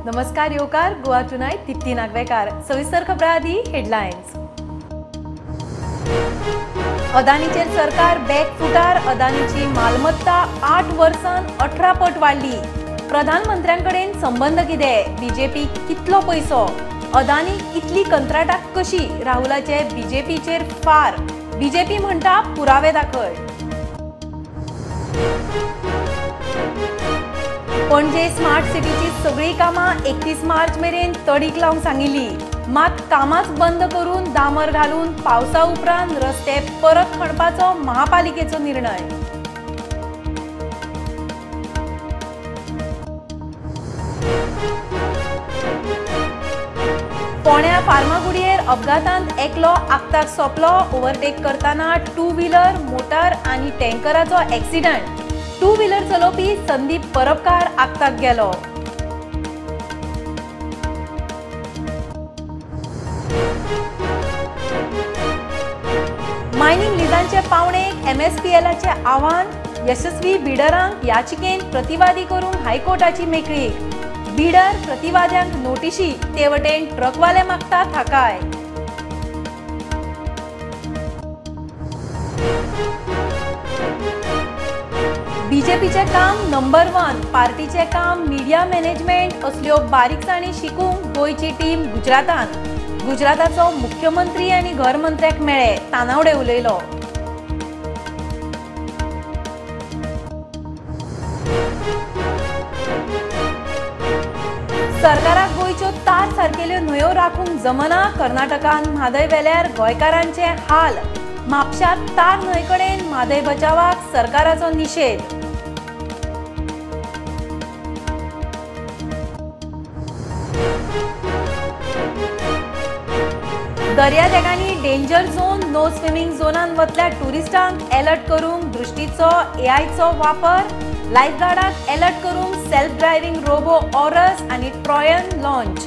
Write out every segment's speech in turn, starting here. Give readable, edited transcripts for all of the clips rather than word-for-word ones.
नमस्कार येवकार गोवा टुनायट दीप्ती नागवेकार. सविस्तर खबरां आदी हेडलायन्स. अदानीचेर सरकार बॅक फुटार. अदानीची मालमत्ता 8 वर्सां 18 पट वाडली. प्रधानमंत्र्यांकडेन संबंद कितें? बीजेपी कितलो पैसो? अदानी इतली कंत्राटां कशी? राहुलाचे बीजेपीचेर फार. बीजेपी म्हणटा पुरावे दाखय. पणजे स्मार्ट सिटीची सगळी कामां 31 मार्च मेरेन तडीक लावंक सांगिल्ली. मात कामांच बंद करून दामर घालून पावसा उपरांत रस्ते परत खणपाचो महापालिकेचो निर्णय. फोंड्या फार्मागुडयेर अपघातांत एकलो आक्ताक सोंपलो. ओव्हरटेक करतना टू व्हीलर, मोटार आनी टँकराचो एक्सिडंट. टू व्हीलर चलोवपी संदीप परबकार आक्ताक गेलो. मायनिंग लिजांचे पावणेक एमएसपीएलाचे आव्हान. यशस्वी बिडरांक याचिकेंत प्रतिवादी करूंक हायकोर्टाची मेकळीक. बिडर प्रतिवाद्यांक नोटिशी. ते वटेन ट्रकवाले मागता थाकाय. बीजेपीचें काम नंबर 1, पार्टीचें काम मिडिया मॅनेजमेंट असल्यो बारीकसाणी शिकूंक गोंयची टीम गुजरातांत. गुजराताचो मुख्यमंत्री आनी घरमंत्र्याक मेळ्ळे. तानावडे उलयलो. सरकाराक गोंयच्यो तार सारकेल्यो न्हंयो राखूंक जमना. कर्नाटकान म्हादय वेल्यार गोंयकारांचे हाल. म्हापशांत तार न्हंय कडेन म्हादय बचावाक सरकाराचो निशेध. दर्यादेगांनी डेंजर झोन, नो स्विमिंग झोनान वतल्या ट्युरिस्टांक अलर्ट करूंक दृश्टीचो एआयचो वापर. लायफगार्डाक अलर्ट करूंक सेल्फ ड्रायव्हिंग रोबो ऑरस आनी ट्रॉयन लॉन्च.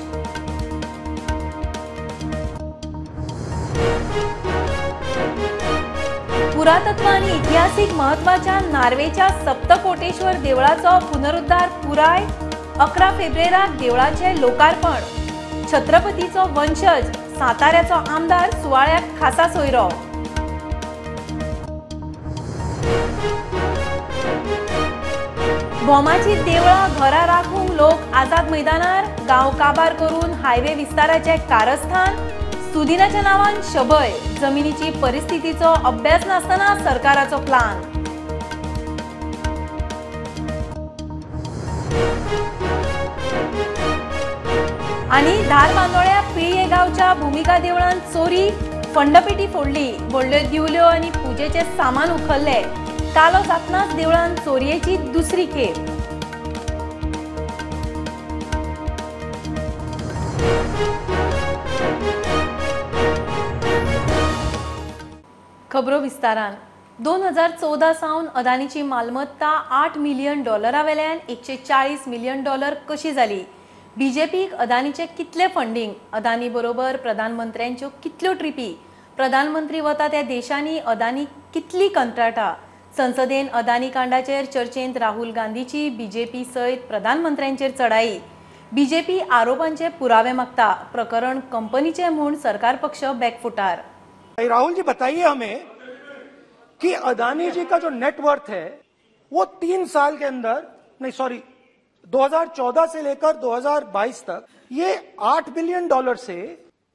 पुरातत्व आनी इतिहासीक म्हत्वाच्या नार्वेच्या सप्तकोटेश्वर देवळाचो पुनरुद्धार पुराय. 11 फेब्रेराक देवळाचें लोकार्पण. छत्रपतीचो वंशज साताऱ्याचो आमदार सुवाळ्याक खासा सोयरो. भोमाची देवळां घरां राखूंक लोक आझाद मैदानार. गांव काबार करून हायवे विस्ताराचें कारस्थान. सुदिनाच्या नांवान शबय. जमिनीची परिस्थितीचो अभ्यास नासतना सरकाराचो प्लान. आनी धारबांदोड्या पिळये गांवच्या भुमिका देवळांत चोरी. फंडपेटी फोडली. व्हडल्यो दिवल्यो आनी पुजेचें सामान उखल्लें. कालो जातनाच देवळांत चोरयेची दुसरी खेप. खबरो विस्तारान. 2014 सावन अदानीची मालमत्ता $8 मिलियन वेल्यान $140 मिलियन कशी जाली? बीजेपीक अदानीचे कितले फंडींग? अदानी बरोबर प्रधानमंत्र्यांच्यो कितल्यो ट्रिपी? प्रधानमंत्री वता त्या देशांनी अदानी कितली कंत्राटां? संसदेन अदानी कांडाचेर चर्चेंत राहुल गांधीची बीजेपी सयत प्रधानमंत्र्यांचेर चढाई. बीजेपी आरोपांचे पुरावे मागता. प्रकरण कंपनीचे म्हूण सरकार पक्ष बॅकफुटार. राहुल जी बताइए हमें कि अदानी जी का जो नेटवर्थ है वो 3 साल के अंदर, नहीं सॉरी, 2014 से लेकर 2022 तक ये $8 बिलियन से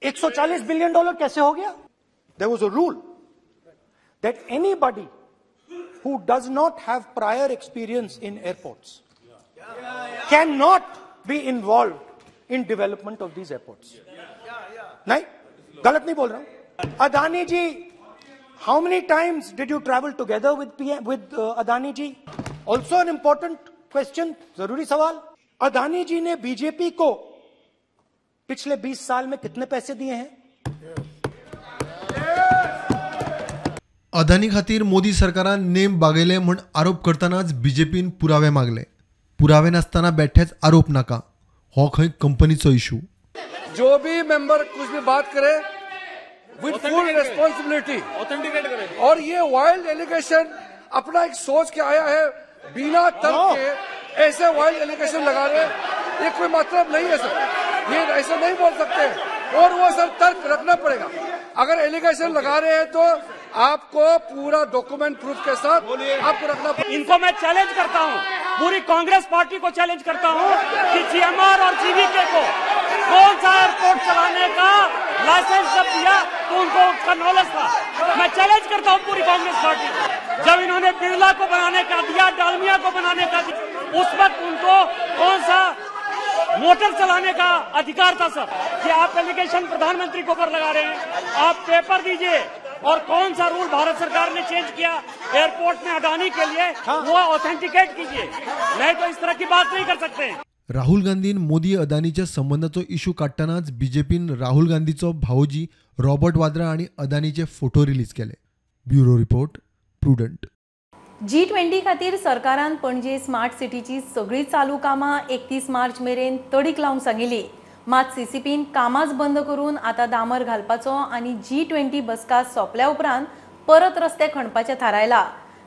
$140 बिलियन कैसे हो Gaya? There was a rule that anybody who does not have prior experience in airports can not be involve in development of these airports. नहीं, गलत नहीं बोल रहा हूं. Adani ji, how many times did you travel together with PM, with Adani ji? Also an important question, जरूरी सवाल. अदानी जी ने BJP को पिछले 20 साल में कितने पैसे दिए हैं? अदानी खातीर मोदी सरकारान नेम बागयले म्हूण आरोप करतनाच बीजेपीन पुरावे मागले. पुरावे नासतना बेठेच आरोप नाका. हो खंय कंपनीचो इशू. जो भी मेंबर कुछ भी बात करे विद फुल रिस्पॉन्सिबिलिटी, और ये वाइल्ड एलिगेशन अपना एक सोच के आया है, बिना तर्क के ऐसे वाइल्ड एलिगेशन लगा रहे. ये कोई मतलब नहीं है सर, ये ऐसा नहीं बोल सकते। और वो सर तर्क रखना पड़ेगा। अगर एलिगेशन लगा रहे हैं तो आपको पूरा डॉक्यूमेंट प्रूफ के साथ आपको रखना पड़ेगा। इनको मैं चैलेंज करता हूं, पूरी कांग्रेस पार्टी को चैलेंज करता हूं कि जीएमआर और जीवीके को कौन सा एयरपोर्ट चलाने का लाइसेंस जब दिया तो उनको उसका नॉलेज था। मैं चैलेंज करता हूं पूरी कांग्रेस पार्टी को। जब इन्होंने बिरला को बनाने का दिया, डालमिया को बनाने का दिया, उस वक्त उनको कौन सा मोटर चलाने का अधिकार था सर? कि आप एलिगेशन प्रधानमंत्री को ऊपर लगा रहे हैं, आप पेपर दीजिए और कौन सा रूल भारत सरकार ने चेंज किया एयरपोर्ट में अडानी के लिए, वो ऑथेंटिकेट कीजिए, नहीं तो इस तरह की बात नहीं कर सकते हैं। राहुल गांधीन मोदी अदानीच्या संबंधाचो इशू काडटनाच बीजेपीन राहुल गांधीचो भावोजी रॉबर्ट वाड्रा आनी अदानीचे फोटो रिलीज केले. Bureau report, Prudent. G20 खातीर सरकारान पणजे स्मार्ट सिटीची सगळी चालू कामां 31 मार्च मेरेन तडीक लावंक सांगिल्ली. मात सीसीपीन कामांच बंद करून आतां दामर घालपाचो आनी G20 बसका सोंपल्या उपरांत परत रस्ते खणपाचें थारायला.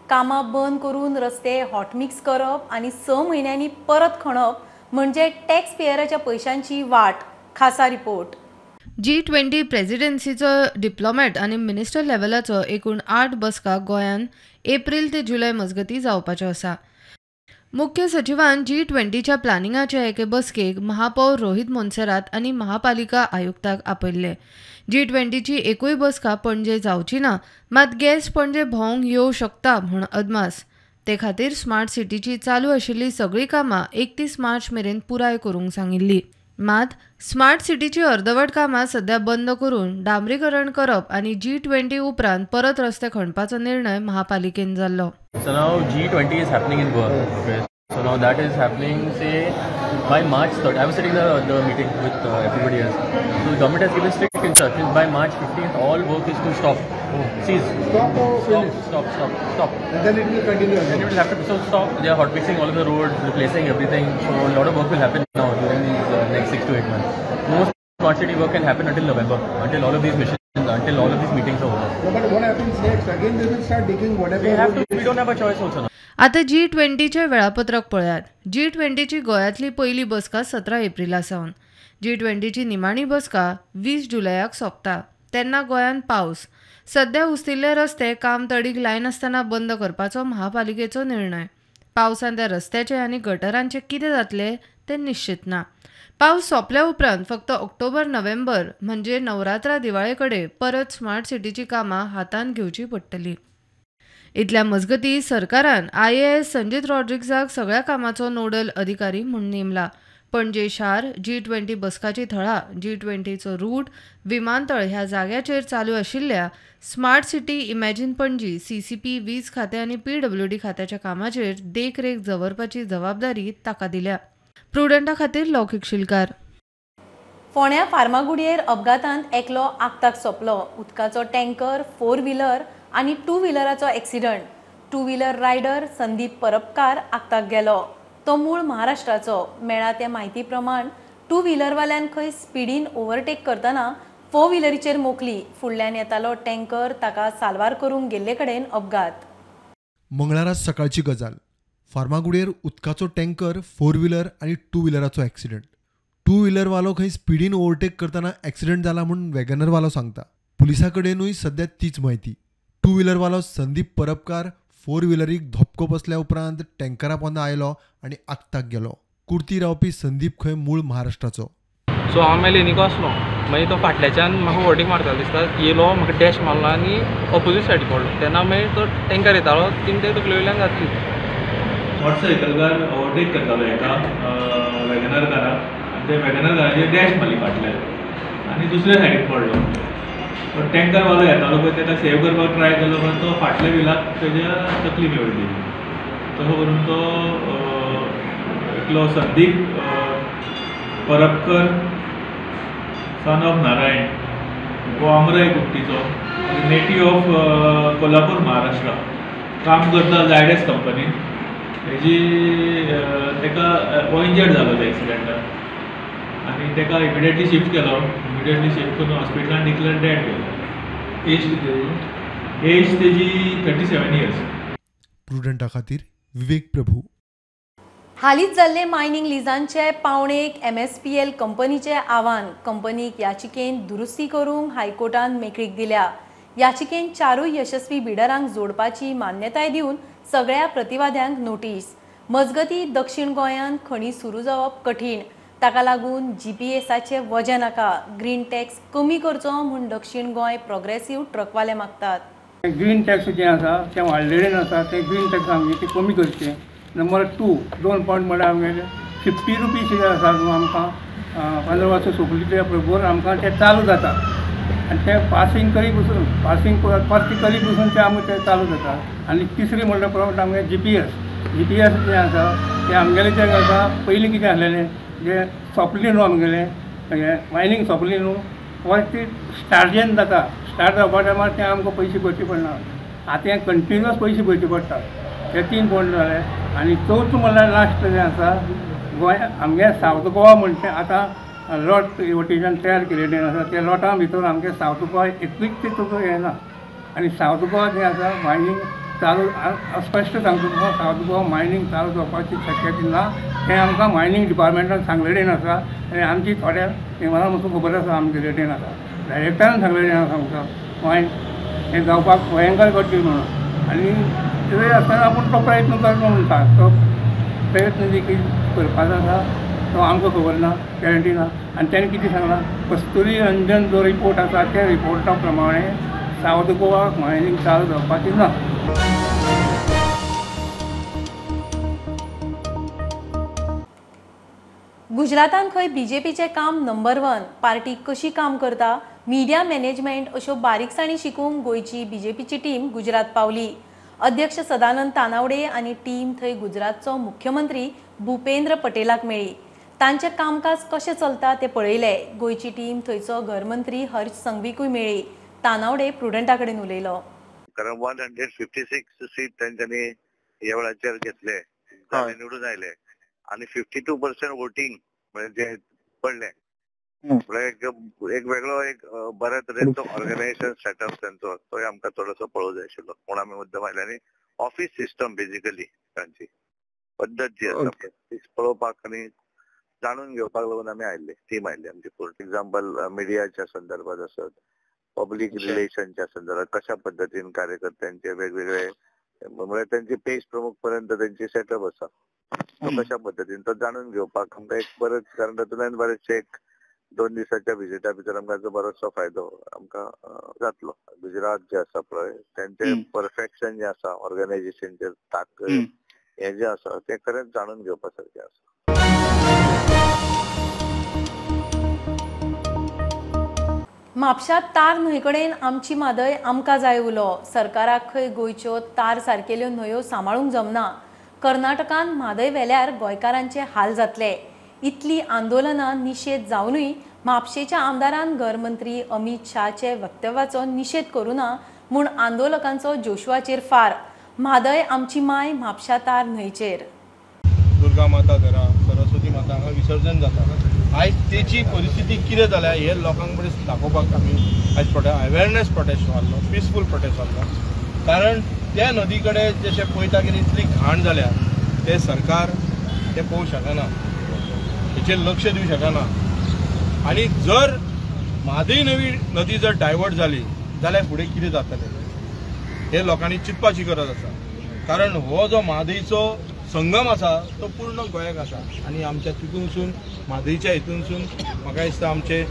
कामां बंद करून रस्ते हॉटमिक्स करप आनी 6 म्हयन्यांनी परत खणप म्हणजे टॅक्स पेयराच्या पयशांची वाट. खासा रिपोर्ट. G20 प्रेसिडेन्सीचो डिप्लोमॅट आनी मिनिस्टर लेव्हलाचो एकूण 8 बसका गोंयांत एप्रील ते जुलय मजगतीं जावपाच्यो आसा. मुख्य सचिवान G20च्या प्लॅनिंगाचे एके बसकेक महापौर रोहित मोन्सेरात आनी महापालिका आयुक्ताक आपयल्ले. G20ची एकूय बसका पणजे जावची ना, मात गॅस पणजे भोंवंक येवं शकता म्हूण अदमास. ते खातीर स्मार्ट सिटीची चालू आशिल्ली सगळीं कामां 31 मार्च मेरेन पुराय करूंक सांगिल्ली. मात स्मार्ट सिटीची अर्दवट कामां सध्या बंद करून डांबरीकरण करप आनी G20 उपरांत परत रस्ते खणपाचो निर्णय महापालिकेन जाल्लो. So now G20 is happening in Goa. Okay. So now that is happening, say, by March 3rd. I was sitting the meeting with everybody else. So the government has given strict instructions by March 15th all work is to stop. Oh. Cease. Stop or finish? Stop, stop, stop. And then it will continue. Then it will have to so stop. They are hot mixing all of the roads, replacing everything. So a lot of work will happen now during these next 6 to 8 months. No smart city work can happen until November, until all of these missions, until all of these meetings are over. No, but what happens next? Again they will start digging whatever. We have to. We don't have a choice also now. आता G20चे वेळापत्रक पळयात. G20ची गोंयांतली पयली बसका 17 Aprilia सावन, G20ची निमाणी बसका 20 जुलयाक सोंपता. तेन्ना गोंयांत पावस. सध्या उस्तिल्ले रस्ते काम तडीक लायनासतना बंद करपाचो महापालिकेचो निर्णय. पावसान त्या रस्त्याचे आनी गटरांचे कितें जातलें तें निश्चित ना. पावस सोंपल्या उपरांत फक्त ऑक्टोबर नोव्हेंबर म्हणजे नवरात्रा दिवाळे कडेन परत स्मार्ट सिटीची कामां हातांत घेवची पडटली. इतल्या मजगतीं सरकारान IAS Sanjit रॉड्रिग्साक सगळ्या कामाचो नोडल अधिकारी म्हूण नेमला. पणजे शार, G20 बसकाची थळां, G20चो रूट, विमानतळ ह्या जाग्याचेर चालू आशिल्ल्या smart city, imagine Panaji, CCP, वीज खातें आनी PWD खात्याच्या कामाचेर देखरेख दवरपाची जबाबदारी ताका दिल्या. प्रुडंटा खातीर लौकीक शिलकार. फोंड्या फार्मागुडयेर अपघातांत एकलो आक्ताक सोंपलो. उदकाचो टँकर, 4 व्हिलर आनी 2 व्हिलराचो accident. 2 wheeler rider Sandeep Parabkar आक्ताक गेलो. तो मूळ महाराष्ट्राचो. मेळा ते म्हायती प्रमाण 2 व्हिलरवाल्यान खंय स्पिडीन ओव्हरटेक करतना 4 व्हिलरीचेर मोखली. फुडल्यान येतालो टँकर ताका साल्वार करूंक गेल्ले कडेन अपघात. मंगळारा सकाळची गजाल. फार्मागुडयेर उदकाचो टँकर, 4 व्हिलर आनी 2 व्हिलराचो एक्सिडंट. 2 व्हिलरवालो खंय स्पिडीन ओव्हरटेक करतना एक्सिडंट जाला म्हूण वॅगनरवालो सांगता. पुलिसां कडेनूय सद्या तीच म्हायती. 2 व्हिलरवालो संदीप परबकार 4 व्हिलरीक धपको बसल्या उपरांत टँकरा पोंदा आयलो आनी आक्ताक गेलो. कुर्ती रावपी संदीप खंय मूळ महाराष्ट्राचो. सो हांव मागीर लेनीको आसलो, मागीर तो फाटल्याच्यान म्हाका ओवरटेक मारतालो दिसता, येयलो म्हाका डॅश मारलो आनी ऑपोजीट सायडीक पडलो. तेन्ना मागीर तो टँकर येतालो, तिणें ते तकले वयल्यान घातली. मोटरसायकलकार ओवरटेक करतालो एका वॅगनर काराक आनी ते वॅगनर काराचेर डॅश मारली फाटल्यान आनी दुसऱ्या सायडीक पडलो. तो टँकरवालो येतालो पळय ताका सेव करपाक ट्राय केलो, पण तो फाटल्या व्हिलाक तेज्या तकली मेळ्ळी. तसो करून तो एकलो संदीप परबकर सन ऑफ नारायण, हो आमराय कुट्टीचो, नेटीव ऑफ कोल्हापूर महाराष्ट्र, काम करता जायडस कंपनीन. तेजी ताका हो इंजर्ड जालो त्या एक्सिडंटान आनी ताका इमिडिएटली शिफ्ट केलो. इमिडिएटली शिफ्ट करून हॉस्पिटलान डिक्लेअर डेड केलो. एज कितें? एज तेजी 37 इयर्स. प्रुडंटा खातीर विवेक प्रभू. हालींच जाल्ले मायनिंग लिजांचे पावणेक MSPL कंपनीचे आव्हान. कंपनीक याचिकेन दुरुस्ती करूंक हायकोर्टान मेकळीक दिल्या. याचिकेन चारूय यशस्वी बिडरांक जोडपाची मान्यताय दिवन सगळ्या प्रतिवाद्यांक नोटीस. मजगती दक्षिण गोंयांत खणी सुरू जावप कठीण, ताका लागून GPSाचे वजें नाका. ग्रीन टॅक्स कमी करचो म्हूण दक्षिण गोंय प्रोग्रेसिव्ह ट्रकवाले मागतात. ग्रीन टॅक्स जें आसा तें वाडलेलें आसा, तें ग्रीन टॅक्स आमगे तें कमी करचें. नंबर 2 2 पॉयंट म्हळ्यार आमगेले 50 रुपीज जे आसा न्हू आमकां 15 वर्सां सोंपली त्या बरोबर आमकां तें चालू जाता आनी तें पासींग करी बसून पासींग परती करी बसून तें आमकां तें चालू जाता. आनी तिसरी म्हणल्यार प्रॉब्लम आमगे GPS जें आसा तें आमगेलें जें आसा पयलीं कितें आसलेलें जें सोंपली न्हू आमगेलें मायनींग सोंपली न्हू परती स्टार्ट जेन्ना जाता स्टार्ट जावपा टायमार तें आमकां पयशे भरचे पडना, आतां हें कंटिन्युअस पयशे भरचे पडटा. ते 3 पॉयंट जाले. आनी चवथो म्हणल्यार लास्ट जें आसा गोंय आमगे सावथ गोवा म्हणचे आतां लॉट वटेच्यान तयार केलेलें आसा त्या लॉटा भितर आमगे सावथ गोवा एकूच तितूंत येना आनी सावथ गोवा जें आसा मायनींग चालू स्पश्ट सांगता तुमकां सावथ गोवा मायनींग चालू जावपाची शक्यता ना, हें आमकां मायनींग डिपार्टमेंटान सांगलेलें आसा आनी आमची थोड्या मला म्हाका खबर आसा आमगे आसा डायरेक्टरान सांगलेलें आसा आमकां मायन हें जावपाक भयंकर कठीण म्हणून. आनी तरी आसतना आपूण तो प्रयत्न करता म्हणटा तो प्रयत्न देखील करपाचो आसा तो आमकां खबर ना, गॅरंटी ना. आनी तेणें कितें सांगलां कस्तुरी रंजन जो रिपोर्ट आसा त्या रिपोर्टा प्रमाणे सावथ गोवा मायनींग चालू जावपाची ना. गुजरातान खंय बीजेपीचें काम नंबर 1, पार्टी कशी काम करता, मिडिया मॅनेजमेंट अश्यो बारीकसाणी शिकूंक गोंयची बीजेपीची टीम गुजरात पावली. अध्यक्ष सदानंद तानावडे आनी टीम थंय गुजरातचो मुख्यमंत्री भूपेंद्र पटेलाक मेळ्ळी. तांचें कामकाज कशें चलता तें पळयलें. गोंयची टीम थंयचो घरमंत्री हर्ष संघवीकूय मेळ्ळी. तानावडे प्रुडंटा कडेन उलयलो. कारण 156 सीट तांच्यांनी ह्या वेळाचेर घेतले, निवडून आयले आनी 52% वोटींग म्हणजे पडलें. म्हळ्यार एक वेगळो एक बऱ्या तरेचो ऑर्गनायझेशन सेटअप तांचो तोय आमकां थोडोसो पळोवंक जाय आशिल्लो. पूण आमी मुद्दम आयले आनी ऑफीस सिस्टम बेजिकली तांची पद्दत जी आसा ती पळोवपाक आनी जाणून घेवपाक लागून आमी आयिल्ले, टीम आयिल्ली आमची. फॉर एक्झाम्पल मिडियाच्या संदर्भात आसत, पब्लीक रिलेशनच्या संदर्भात कशा पद्दतीन कार्यकर्त्यांचे वेगवेगळे म्हळ्यार तांची पेज प्रमुख पर्यंत तांची सेटअप आसा तो कशा पद्दतीन तो जाणून घेवपाक आमकां एक बरेच, कारण तातूंतल्यान बरेचशे एक 2 दिसाच्या विजिटा भितर आमकां बरोचसो फायदो आमकां जातलो. गुजरात जे आसा पळय तांचे परफेक्शन जे आसा ऑर्गनायझेशनचे ताकद हे जे आसा ते खरेंच जाणून घेवपा सारकें आसा. म्हापशां तार न्हंय कडेन आमची म्हादय आमकां जाय उलो. सरकाराक खंय गोंयच्यो तार सारकेल्यो न्हंयो सांबाळूंक जमना. कर्नाटकान म्हादय व्हेल्यार गोंयकारांचे हाल जातले. इतली आंदोलनां निशेध जावनूय म्हापशेच्या आमदारान घरमंत्री अमित शहाचे वक्तव्याचो निशेध करुना म्हूण आंदोलकांचो जोशुआचेर फार. म्हादय आमची माय, म्हापशा तार न्हंयचेर. दुर्गा माता धरा, सरस्वती माता हांगा विसर्जन जाता. आयज तेची परिस्थिती कितें जाल्या हे लोकांक कडेन दाखोवपाक आमी आयज अवेरनेस प्रोटेस्ट मारलो, पिसफूल प्रोटेस्ट मारलो. कारण त्या नदी कडेन जशें पळयता की इतली घाण जाल्या ते सरकार ते पळोवंक शकना, हेचेर लक्ष दिवंक शकना. आनी जर म्हादय नवी नदी जर डायवर्ट जाली जाल्यार फुडें कितें जातलें हे लोकांनी चिंतपाची गरज आसा. कारण हो जो म्हादयचो संगम आसा तो पूर्ण गोंयाक आसा आनी आमच्या तितूनसून म्हादयच्या हितूनसून म्हाका दिसता आमचे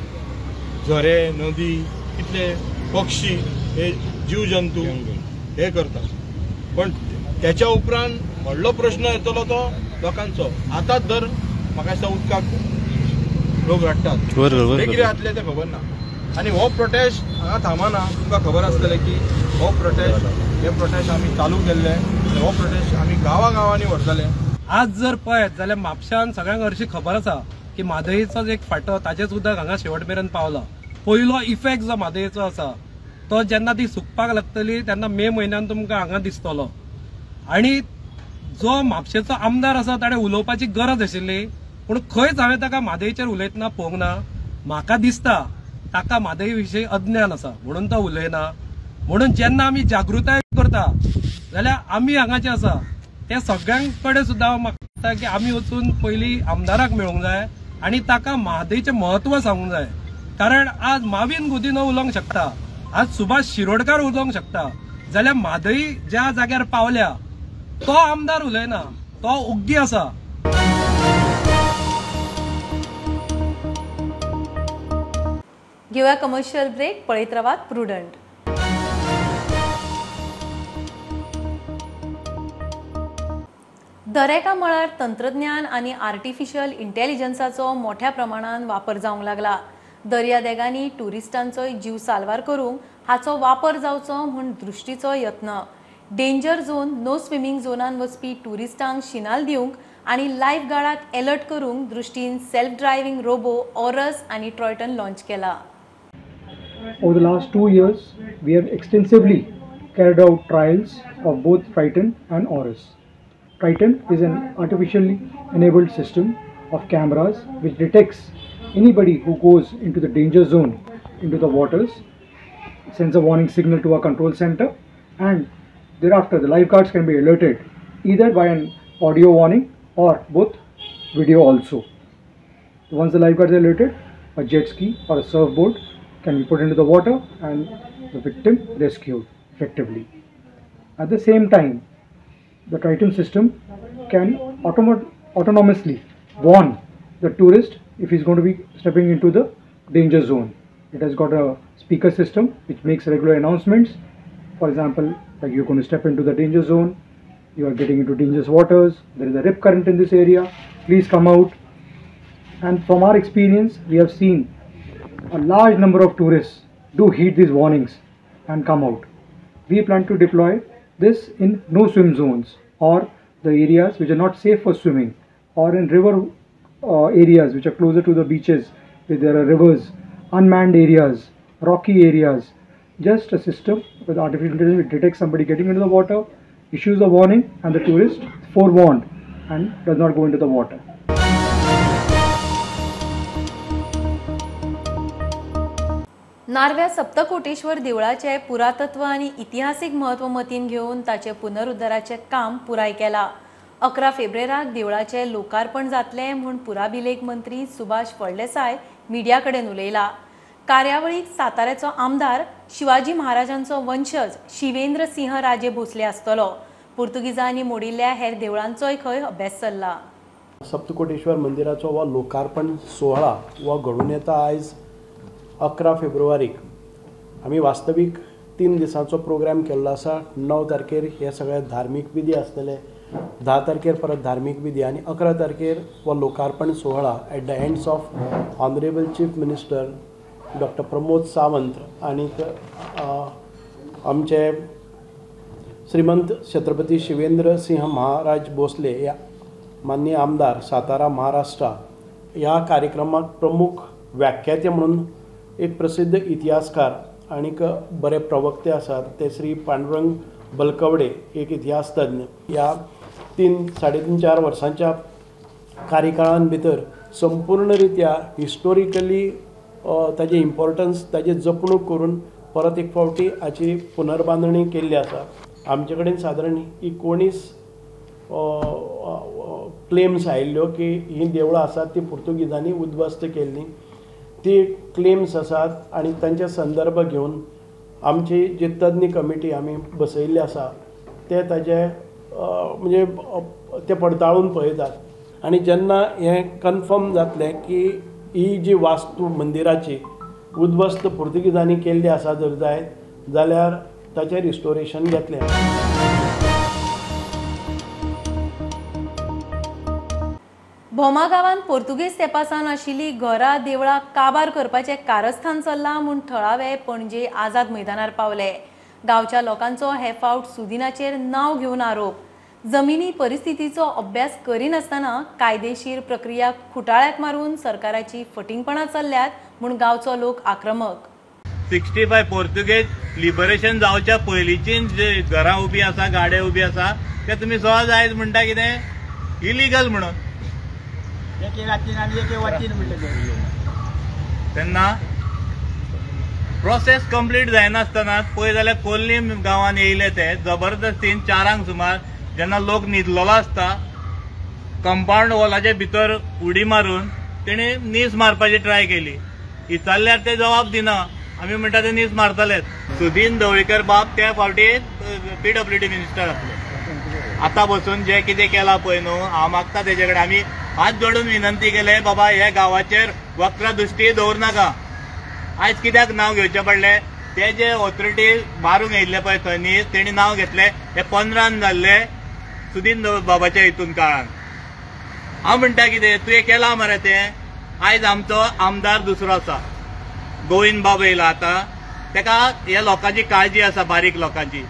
झरे, नदी, कितले पक्षी हे जीव जंतू हे करतात. पण त्याच्या उपरांत व्हडलो प्रश्न येतलो तो लोकांचो. आतांच दर म्हाका दिसता उदकाक लोक रडटात, कितें जातलें तें खबर ना. आनी हो प्रोटेस्ट हांगा थांबना, तुमकां खबर आसतलें की हो प्रोटेस्ट, हे प्रोटेस्ट आमी चालू केल्ले आनी हो प्रोटेस्ट आमी गांवागांवांनी व्हरतले. आज जर पळयत जाल्यार म्हापशान सगळ्यांक हरशीं खबर आसा की म्हादयचो एक फांटो ताचेच उदक हांगा शेवट मेरेन पावला. पयलो इफेक्ट जो म्हादयचो आसा तो जेन्ना ती सुकपाक लागतली तेन्ना मे म्हयन्यान तुमकां हांगा दिसतलो. आनी जो म्हापशेचो आमदार आसा ताणें उलोवपाची गरज आशिल्ली, पूण खंयच हांवें ताका म्हादयचेर उलयतना पळोवंक ना. म्हाका दिसता ताका म्हादय विशीं अज्ञान आसा म्हणून तो उलयना. म्हणून जेन्ना आमी जागृताय करता जाल्यार आमी हांगा जे आसा ते सगळ्यां कडेन सुद्दां हांव दिसता की आमी वचून पयलीं आमदाराक मेळूंक जाय आनी ताका म्हादयचें म्हत्व सांगूंक जाय. कारण आज माविन गुदिन्हो उलोवंक शकता, आज सुभाष शिरोडकार उलोवंक शकता, जाल्यार म्हादय ज्या जाग्यार पावल्या तो आमदार उलयना, तो ओग्गी आसा. घेवया कमर्शियल ब्रेक. पळयत रावात प्रुडंट. दरेका मळार तंत्रज्ञान आनी आर्टिफिशियल इंटेलिजन्साचो मोठ्या प्रमाणान वापर जावंक लागला. दर्यादेगांनी ट्युरिस्टांचोय जीव साल्वार करूंक हाचो वापर जावचो म्हूण दृश्टीचो यत्न. डेंजर झोन, नो स्विमींग झोनान वचपी ट्युरिस्टांक शिनाल दिवंक आनी लायफ गार्डाक एलर्ट करूंक दृश्टीन सेल्फ ड्रायव्हिंग रोबो ऑरस आनी ट्रॉयटन लॉन्च केला. Over the last 2 years, we have extensively carried out trials of both Triton and Aurus. Triton is an artificially enabled system of cameras which detects anybody who goes into the danger zone, into the waters, sends a warning signal to our control center, and thereafter the lifeguards can be alerted either by an audio warning or both video also. Once the lifeguards are alerted, a jet ski or a surfboard can be put into the water and the victim rescued effectively. At the same time, the Triton system can autonomously warn the tourist if he's going to be stepping into the danger zone. It has got a speaker system which makes regular announcements. For example, like you're going to step into the danger zone, you are getting into dangerous waters, there is a rip current in this area, please come out. And from our experience, we have seen a large number of tourists do heed these warnings and come out. We plan to deploy this in no swim zones or the areas which are not safe for swimming, or in river areas which are closer to the beaches where there are rivers, unmanned areas, rocky areas. Just a system with artificial intelligence which detects somebody getting into the water, issues a warning, and the tourist is forewarned and does not go into the water. नार्व्या सप्तकोटेश्वर देवळाचे पुरातत्व आनी इतिहासीक म्हत्व मतीन घेवन ताचे पुनरुद्धाराचे काम पुराय केला. 11 फेब्रुवाराक देवळाचे लोकार्पण जातलें म्हूण पुराभिलेख मंत्री सुभाष फळदेसाय मिडिया कडेन उलयला. कार्यावळीक साताऱ्याचो आमदार शिवाजी महाराजांचो वंशज शिवेंद्र सिंह राजे भोसले आसतलो. पुर्तुगीजांनी मोडिल्ल्या हेर देवळांचोय खंय अभ्यास चल्ला. सप्तकोटेश्वर मंदिराचो हो लोकार्पण सोहळा हो घडून येता आयज 11 फेब्रुवारीक. आमी वास्तवीक 3 दिसांचो प्रोग्राम केल्लो आसा. 9 तारखेर हे सगळे धार्मीक विधी आसतले, 10 तारखेर परत धार्मीक विधी आनी 11 तारखेर हो लोकार्पण सोहळा at the hands of honourable chief minister doctor Pramod Sawant आनीक आमचे श्रीमंत छत्रपती शिवेंद्र सिंह महाराज भोसले ह्या माननीय आमदार सातारा महाराष्ट्र ह्या कार्यक्रमाक प्रमुख व्याख्याते म्हणून एक प्रसिद्ध इतिहासकार आनीक बरे प्रवक्ते आसात ते श्री पांडुरंग बलकवडे एक इतिहास तज्ञ. ह्या 3 साडे 3 4 वर्सांच्या कार्यकाळान भितर संपूर्ण रित्या हिस्टोरिकली ताजें इम्पॉर्टन्स ताजें जपणूक करून परत एक फावटी हाची पुनर्बांदणी केल्ली आसा. आमचे कडेन सादारण 19 क्लेम्स आयिल्ल्यो की हीं देवळां आसात ती पुर्तुगीजांनी उद्ध्वस्त केल्लीं, ती क्लेम्स आसात आनी तांचे संदर्भ घेवन आमची जी तज्ञ कमिटी आमी बसयल्ली आसा ते ताजे म्हणजे ते पडताळून पळयतात आनी जेन्ना हें कन्फर्म जातलें की ही जी वास्तू मंदिराची उद्ध्वस्त पुर्तुगीजांनी केल्ली आसा जर जायत जाल्यार ताचें रिस्टोरेशन जातलें. भोमा गांवांत पोर्तुगीज तेंपासान आशिल्ली घरां देवळां काबार करपाचें कारस्थान चल्लां म्हूण थळावे पणजे आझाद मैदानार पावले. गांवच्या लोकांचो हे फावट सुदिनाचेर नांव घेवन आरोप. जमिनी परिस्थितीचो अभ्यास करिनासतना कायदेशीर प्रक्रिया खुटाळ्याक मारून सरकाराची फटिंगपणां चल्ल्यात म्हूण गांवचो लोक आक्रमक. 65 पोर्तुगेज लिबरेशन जावच्या पयलींची जे घरां उबी आसा, गाडे उबी आसा, ते तुमी सहज आयज म्हणटा कितें इलिगल म्हणून. तेन्ना प्रोसेस कंप्लीट जायनासतना पळय जाल्यार कोल्लीम गांवान येयले ते जबरदस्तीन 4 सुमार जेन्ना लोक न्हिदलेलो आसता कंपाऊंड वॉलाच्या भितर उडी मारून तेणी नीस मारपाची ट्राय केली. विचारल्यार ते जबाब दिना. आमी म्हणटा ते नीस मारतलेच. सुदीन ढवळीकर बाब त्या फावटी PWD minister आसले. आतां बसून जे कितें केलां पळय न्हू, हांव मागता तेजे कडेन आमी हात जोडून विनंती केले, बाबा हे गांवाचेर वक्र दृश्टी दवर नाका. आयज कित्याक नांव घेवचें पडलें? ते जे ऑथॉरिटी मारूंक येयल्ले पळय थंय नीस, तेणी नांव घेतलें. हे 15 जाल्ले सुदीन बाबाच्या हितून काळान. हांव म्हणटा कितें, तुवें केलां मरे तें. आयज आमचो आमदार दुसरो आसा, गोविंद बाब येयला आतां. तेका ह्या लोकांची काळजी आसा, बारीक लोकांची.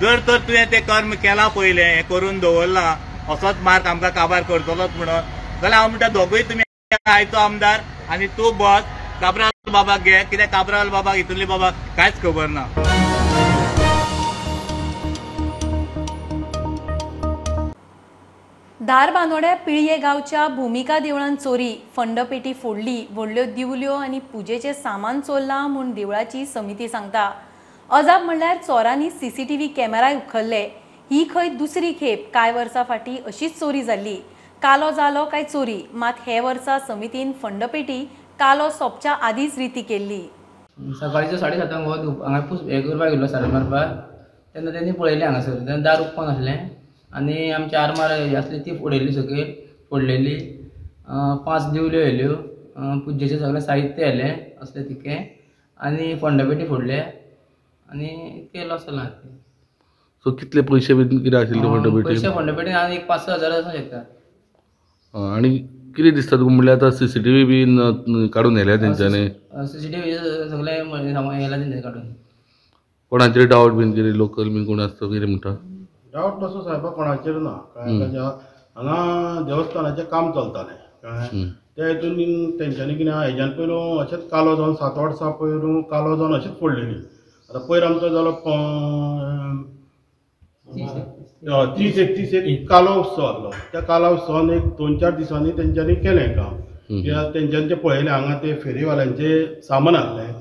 जर तर तुवें तें कर्म केलां पयलें, हें करून दवरलां, असोच मार्क आमकां काबार करतलोच म्हणून, जाल्यार हांव म्हणटा दोगूय तुमी आयचो आमदार आनी तूं बस काब्राल बाबाक घे. कित्याक काब्राल बाबाक हितूंतली बाबाक कांयच खबर ना. धारबांदोड्या पिळये गांवच्या भुमिका देवळान चोरी, फंडपेटी फोडली, व्हडल्यो दिवल्यो आनी पुजेचें सामान चोरलां म्हूण देवळाची समिती सांगता. अजाप म्हणल्यार चोरांनी CCTV कॅमेराय उखल्ले. ही खंय दुसरी खेप. कांय वर्सां फाटीं अशीच चोरी जाल्ली. कालो जालो काय चोरी, मात हे वर्सा समितीन फंडपेटी कालो सोंपच्या आदींच रिती केल्ली. सकाळच्या 7:30 हो हांगा हें करपाक गेल्लो, सारें मारपाक. तेन्ना तेणी पळयलें हांगासर, तेन्ना दार ओपन आसलें आनी आमची आरमार आसली ती उडयल्ली, सकयल फोडलेली. 5 दिवल्यो येयल्यो, पुजेचें सगळें साहित्य येयलें असलें तितकें, आनी फंडपेटी फोडले आनी इतकें लॉस जालां. सो कितले पयशे बी कितें आशिल्ले फंडपेटी? पयशे फंडपेटीन आनी एक 5-6 हजार आसूंक शकता. आनी कितें दिसता तुका म्हणल्यार आतां CCTV बीन काडून व्हेल्या तेंच्यांनी? CCTV सगळें सामान व्हेलां तेंच्यांनी काडून. कोणाचेर डावट बीन कितें लोकल बीन कोण आसता कितें म्हणटा? डावट तसो सायबा कोणाचेर ना. हांगा देवस्थानाचें काम चलतालें, कळ्ळें. त्या हितून तेंच्यांनी कितें हेज्यान पयलू अशेंच कालो जावन 7 वर्सां पयलू कालो जावन अशीच फोडलेली. आतां पयर आमचो जालो 30-31 कालो उत्सव आसलो. त्या कालो उत्सवान एक 2-4 दिसांनी तेंच्यांनी केलें काम. कित्याक तेंच्यांनी तें पळयलें हांगा ते फेरीवाल्यांचें सामान आसलें,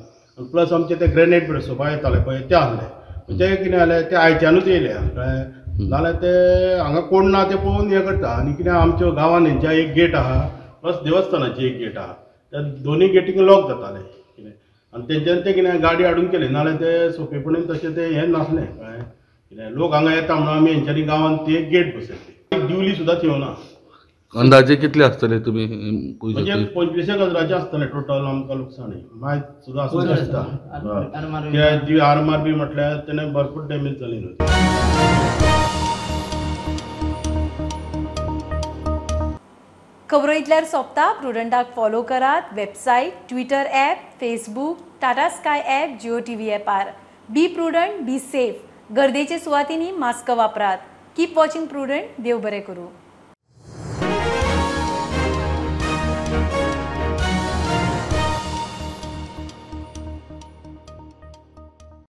प्लस आमचे ते ग्रेनेट बसोवपाक येताले पळय ते आसले. ते कितें जालें ते आयच्यानूच येयले, कळ्ळें. नाल्यार ते हांगा कोण ना ते पळोवन हें करता. आनी कितें आमच्या गांवान हेंच्या एक गेट आहा, प्लस देवस्थानाची एक गेट आहा, त्या दोनूय गेटींक लॉक जाताले कितें. आनी तेंच्यांनी तें कितें गाडी हाडून केली, नाल्यार ते सोंपेपणीन तशें तें हें नासलें, कळ्ळें. कितें लोक हांगा येता म्हणून आमी हेंच्यांनी गांवान ती एक गेट बसयली, एक दिवली सुद्दां थेवना. अंदाजे कितले आसतले तुमी? म्हणजे 25 हजाराचे आसतले टोटल आमकां लुकसाण. मायज सुद्दां आसूं शकता. कित्याक आरमार बी म्हटल्यार तेणें भरपूर डॅमेज जाली न्हू. खबरो इतल्यार सोंपता. प्रुडंटाक फॉलो करात website, Twitter app, Facebook, Tata Sky app, Jio TV ॲपार. Be prudent, be safe. गर्देचे सुवातींनी मास्क वापरात. Keep watching Prudent. देव बरें करूं.